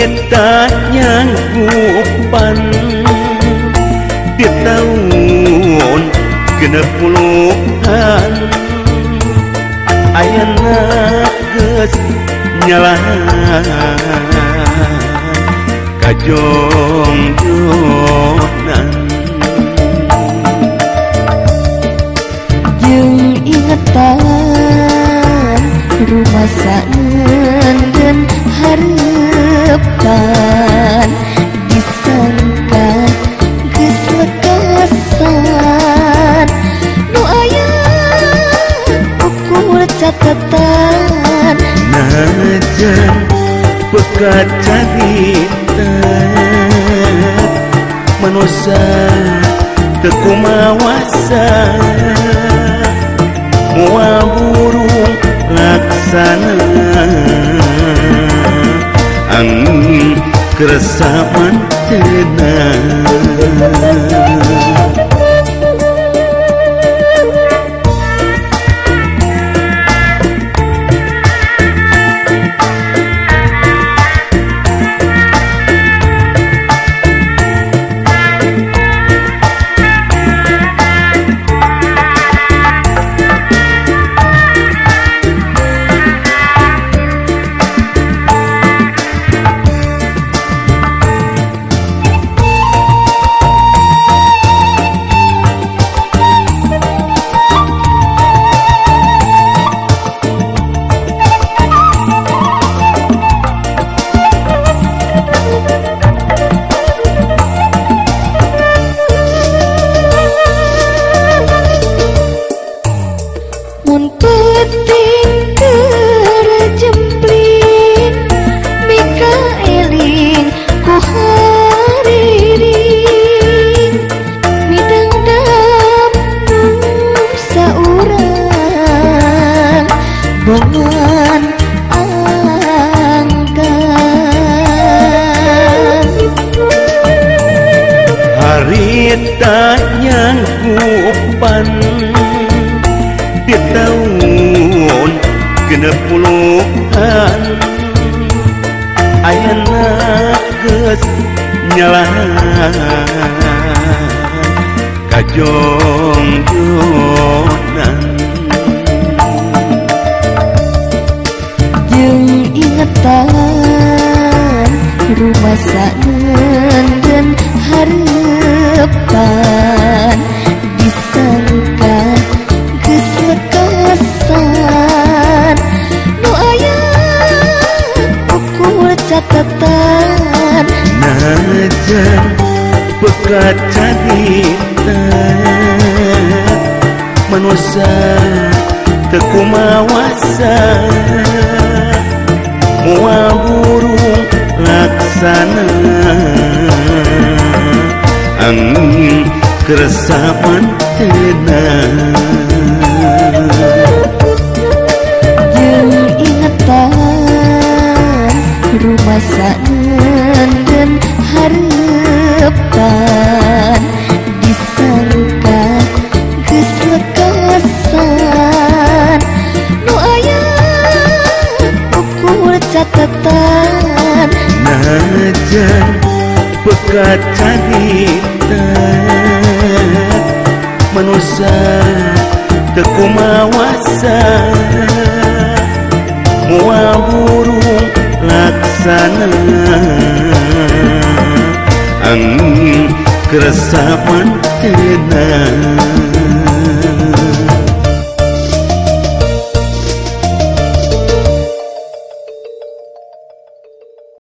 Harita nyanggupan di tahun 60-an ayana geus nyalahan kajongjonan. Jeung ingetan rumasa ngeundeun hareupan disangka geus lekasan nu aya ukur catatan. Najan bekat carita manusia teu kumawasa moal burung laksana angin keresapan tenang. Mun penting keur jempling mika eling ku hariring midangdam nu saurang bongan angkang. Harita nyanggupan di tahun 60-an ayana geus nyalahan kajongjonan. Jeung ingetan rumasa ngeundeun hareupan disangka geus lekasan nu aya ukur catatan. Najan bekat carita manusia teu kumawasa moal burung laksana angin keresapan tenang. Jeung ingetan rumasa ngeundeun hareupan disangka geus lekasan nu aya ukur catatan. Najan bekat carita manusia teu kumawasa moal burung laksana angin keresapan tenang.